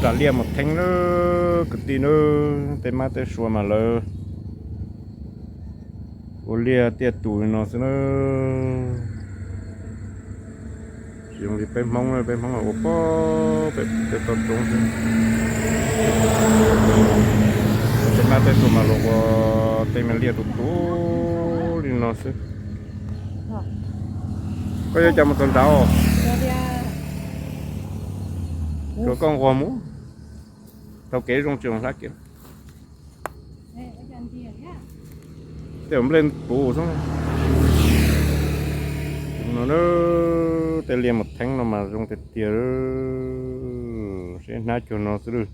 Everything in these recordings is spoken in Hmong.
Liaj mus theeb na, kwv tij na, tej mab tej sua mas lawv ua liaj tiaj tus li no xwb na. Tsis zoo li peb Hmoob, peb Hmoob ua pob pem tej toj roob xwb. Tej mab tej sua mas luag ua tej me liaj tus tus li no xwb. Koj yuav cas mus txog nrad os? Tsuav koj nquag mus. Taug kev zoo tsis zoo hlab kev. Tej nplej puv xwb. No na, tej liaj mus theeb no mas zoo tiag tiag, seb hnab cuag no xwb lawm.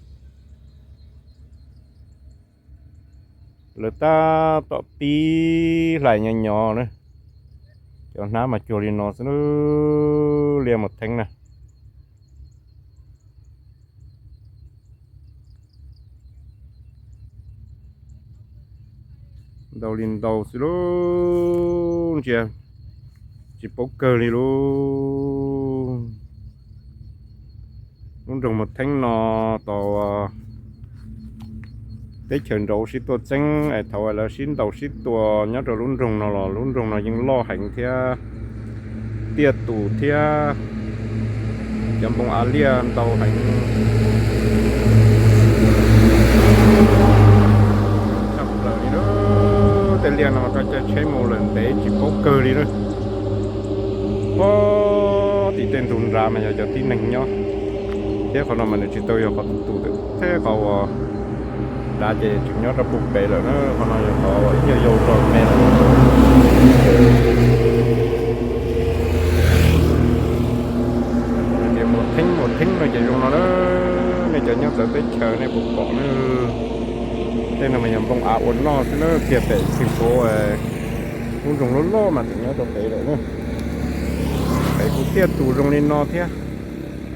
Lawv tab tom pib hlais nyo nyo na. Cov hnab mas cuag li no xwb, liaj mus theeb na. Ntau li ntau xwb lauj, ntsia tsis paub kawg li lauj. Lub nroog Mus Theeb no tau teb chaws nraud sib tuaj txeeb es thaum lawv sib ntaus sib tua nyob rau lub nroog no los lub nroog no yeej loj heev thiab tiaj tus thiab cov npoo av liaj ntau heev. Tshaj plaws li na, tej liaj no rau caij tsheb mus lawm ntev tsis paub kawg li na. Puag tim tej ntug nrad mas yog cov tib neeg nyob, thiab qhov no mas nws tsis tau yog qhov tus tus thiab qhov uas dav ces tseem nyob rau puag pem lawm na. Qhov no yog qhov ib nyuag yau rau pem lawm. Tias Mus Theeb, Mus Theeb no ces zoo no na, nej cov nyob txawv teb chaws nej puas pom na. Tej no mas yog npoo av ua noj xwb na, kiag pem tseem puv lub nroog loj loj mas tseem nyob rau pem lawm na. Pem kuj tiaj tus zoo li no thiab,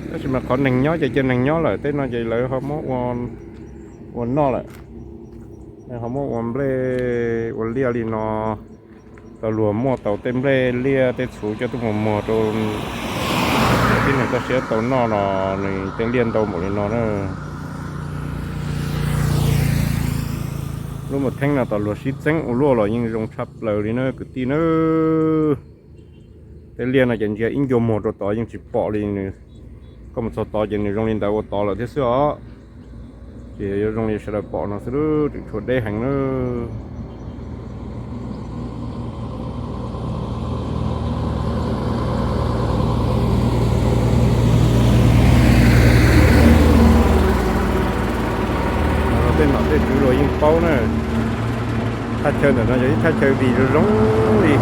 tab sis mas qhov neeg nyob ces cia neeg nyob lawm, tej no ces lawv ho muab ua noj lawm. Ho muab ua nplej ua liaj li no. Tau luag muaj tau tej nplej liaj tej txhuv coj tuaj mus muag rau tib neeg txoj sia tau noj los nws tej liaj ntau npaum li no na. Lub Mus Theeb no tau luag sib txeeb ua luaj los yeej zoo tshaj plaws li na kwv tij na. Tej liaj no ces ntsia ib ncua muag rau tod yeej tsis pom li, nws, koj mus txog tod ces nws zoo li ntawd ua tod lawm thiab xwb os. Ces yuav zoo li sawv daws pom no xwb, tseem tshuav deb heev na. Tej nom tej tswv luag yeej paub na, thaj chaw ntawm no yog ib thaj chaw vim zoo zoo li.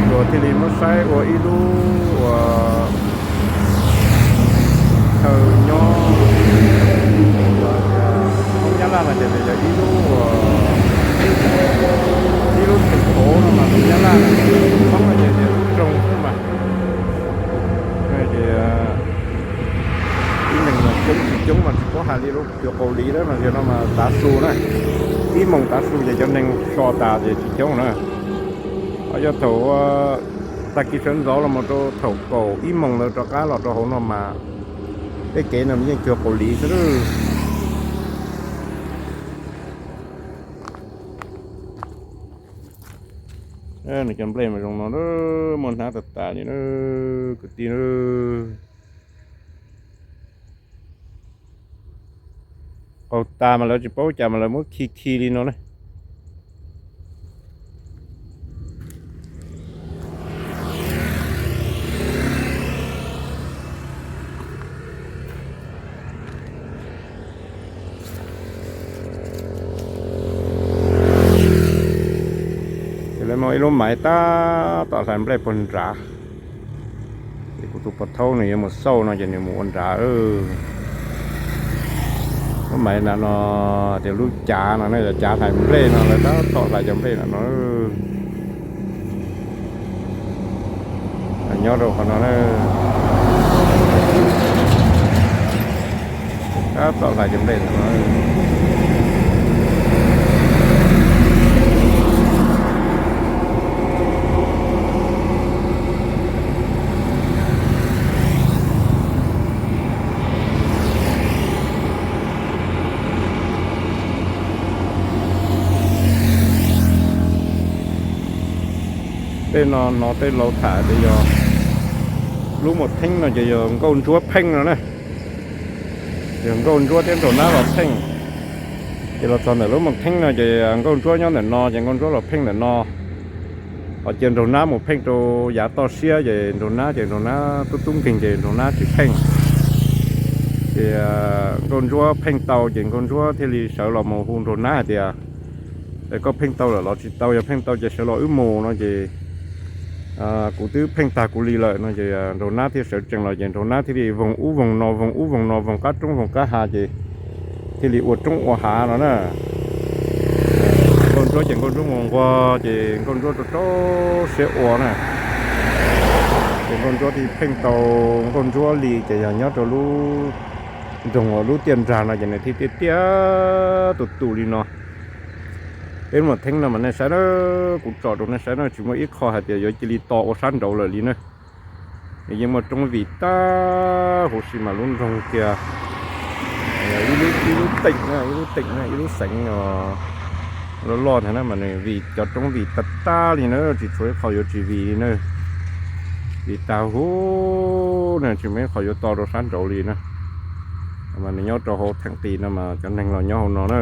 Luag thiaj li muab saib ua ib lub uas chaw nyob. Hmoob Nyab Laj no ces yog ib lub uas, ib lub theem qhov no mas Hmoob Nyab Laj, Hmoob no ces tias lub nroog xwb mas. Ces ib neeg mas coob tsis coob mas tsis paub hais li lub cuag Kaus Lim lawm mas yog no mas tav su na, ib moos tav su ces cov neeg so tas ces tsis coob na. Ho yog thaum tag kis sawv ntxov los mus rau thaum kaum ib moos ntawd rov qab los rau hauv no mas tej kev no yeej cuag Kaus Lim xwb. Nws cov nplej mas zoo no, muaj hnab tas tas li na kwv tij na. Qaug tas mas lawv tsis paub cas mas lawv muab khi khi li no na. Ces lawv muaj ib lub maiv tab tom hlais nplej puag nrad. Ces kuv tus pog thaub nws yuav mus xauj no ces nws mus ua nrad. Lub maiv nrad no tias lub cav no ne, yog cav hlais nplej no lawv tab tom hlais cov nplej no no. Nyob rau qhov no na, tab tom hlais cov nplej no. Tej no hnov tej laus tham tias yog lub Mus Theeb no ces yog Nkauj Ntsuab pheej no na. Yog Nkauj Ntsuab thiab Nraug Nab los pheej. Ces los txog ntawm lub Mus Theeb no ces Nkauj Ntsuab nyob ntawm no ces Nkauj Ntsuab los pheej ntawm no. Ho cia Nraug Nab mus pheej rau yav toj siab ces Nraug Nab ces Nraug Nab tub tub nkeeg ces Nraug Nab tsis pheej. Ces Nkauj Ntsuab pheej tau ces Nkauj Ntsuab thiaj li sawv los mus hu Nraug Nab hais tias, es koj pheej tau lawm los tsis tau, yog pheej tau ces sawv los wb mus no ces kuv twb pheej tag kuv li lawm no ces Nraug Nab thiaj sawv tsees los ces Nraug Nab thiaj li voog ub voog no, voog ub voog no, voog qab roob voog qab hav ces thiaj li ua roob ua hav no na. Nkauj Ntsuab ces Nkauj Ntsuab mus nquag ces Nkauj Ntsuab rau rau siab ua na. Ces Nkauj Ntsuab thiaj pheej tau Nkauj Ntsuab li ces yog nyob rau lub nroog uas lub tiaj nrag no ces nws thiaj tiaj tiaj tus tus li no. Peb Mus Theeb no mas nej saib na, kuv tsom rau nej saib no tsis muaj ib qho hais tias yuav cia li to ua sab nraud lawm li na. Nws yeej muaj roob vim tag huv si mas lub nroog kiag ib lub teem na, ib lub teem na, ib lub xeev loj loj ntag na mas nws vim cov roob vim tag tag li na, tsis tshuav ib qho yuav tsis vim li na. Vim tag huv na, tsis muaj ib qho yuav to rau sab nraud li na. Mas nws nyob rau hauv theem qis no mas cov neeg los nyob hauv no na.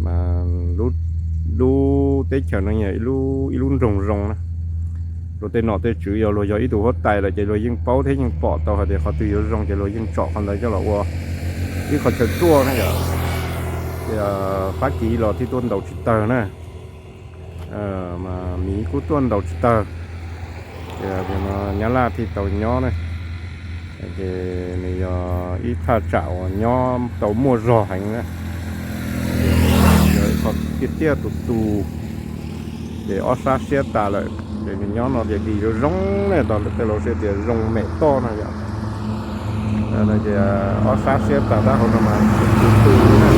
Mas lub teb chaws no yog ib lub nroog zoo na. Luag tej nom tej tswv yog luag yog ib tug huab tais lawm ces luag yeej paub thiab yeej pom tau hais tias qhov twg yuav zoo ces luag yeej tsom qhov ntawd coj los ua ib qhov chaw ruaj na yom. Fab Kis los thiaj tuaj ntaus tsis tawg na. Mas Miv kuj tuaj ntaus tsis tawg. Ces Nyab Laj thiaj tau nyob na. Ces nws yog ib thaj tsam uas nyob tau muaj zog heev na. Yog ib qho tiaj tiaj tus tus, ces ob sab siab tas lawm. Ces nws nyob no ces dim zoo zoo ne, tog ntawm tej laus siab tias zoo mem toj no yom. Ces ob sab siab tas tab hauv no mas tus tus na.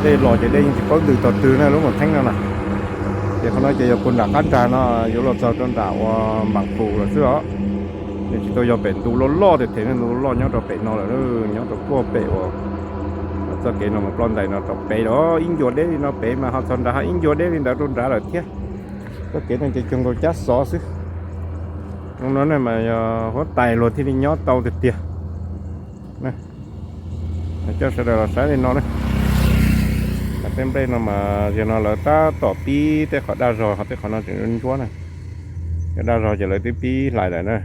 Dej los ces dej yeej tsis paub ntws tog twg na lub Mus Theeb no na. Ces qhov no ces yog puag nram qab nrag no yuav los txog rau nram uas Npam Pus lawm xwb os. Nws tsis tau yog pem ntu loj loj tiag tiag, ntu loj nyob rau pem no lawm, nyob rau puag pem uas txoj kev no mus ploj ntais no rau pem lawm, ib ncua deb li no pem mas ho txog nrad ho ib ncua deb li ntawd rau nrad lawm thiab. Txoj kev no ces cuag nkaus cab xov xwb. Zoo no ne mas yog huab tais luag thiaj li nyob tau tiag tiag. Coj sawv daws los saib li no na. Tej nplej no mas yog no lawv tab tom pib tej qhov daj zog, qhov tej qhov no tseem ntsuab na. Cov daj zog ces lawv twb pib hlais lawm na.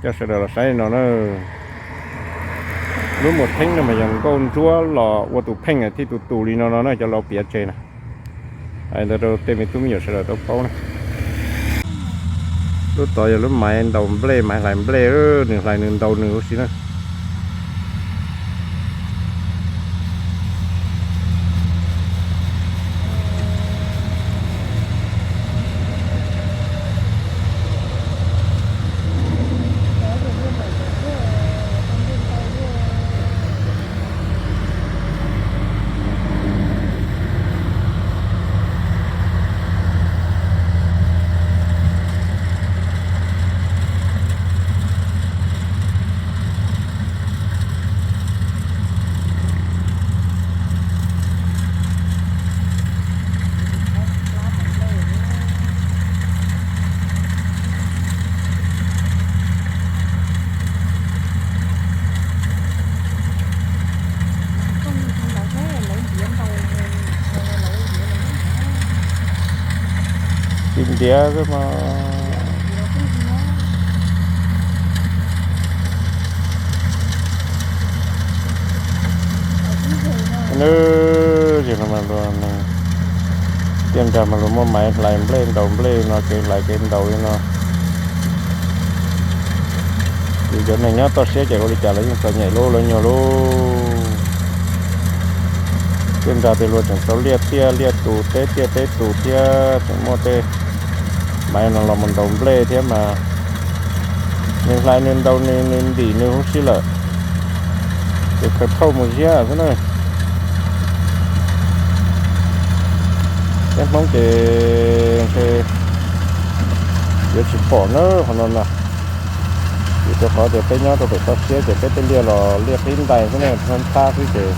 Coj sawv daws los saib li no na. Lub Mus Theeb no mas yog Nkauj Ntsuab los ua tus pheej thiaj tus tus li no no na, cov laus piav tseg na. Hais ntawd rau tej me tub me nyuam sawv daws tau paub na. Lub tod yog lub maiv ntaus nplej, maiv hlais nplej, nws hlais nws ntaus nws huv si na. Tsis ntiav xwb mas. Nws, tiaj nrag mas luag muaj maiv hlais nplej ntaus nplej no, kev hlais kev ntaus li no. Ces cov neeg nyob toj siab ces ua li cas lawv yeej txom nyem lub lawv nyuag lub. Tiaj nrag ces luag tseem tau liaj tiaj liaj tus, teb tiaj teb tus thiab tseem muaj tej maiv no los mus ntaus nplej thiab mas nws hlais nws ntaus nws, nws ntim nws huv si lawm. Ces khaws phauj mus ziab xwb na. Peb Hmoob ces ntshe yuav tsis pom na qhov no na. Vim rau qhov tias peb nyob rau pem toj siab ces peb tej liaj los liaj qib ntais xwb na, thab thab xwb ces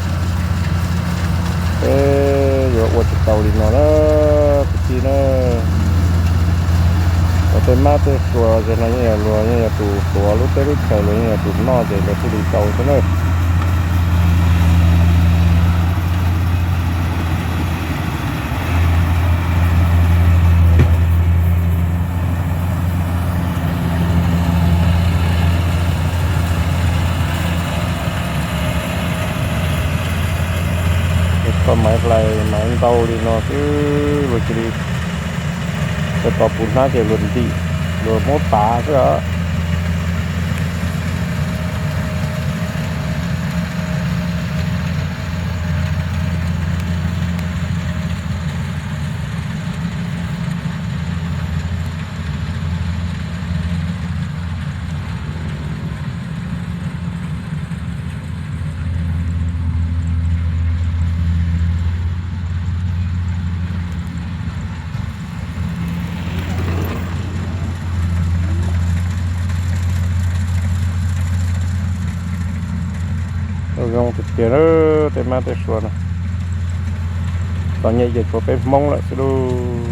Peb yuav ua tsis tau li no na, kwv tij na. Cov tej mab tej sua ces no yeej yog luag yeej yog tus tuav lub teb lub chaws, luag yeej yog tus noj ces luag thiaj li tau xwb na. Koj maiv hlais maiv ntau li no xwb luag cia li, cov tau puv hnab ces luag ntim, luag muab pav xwb os. Zoo tiag tiag na, tej mab tej sua no. Txom nyem ces tshuav peb Hmoob lawm xwb lauj.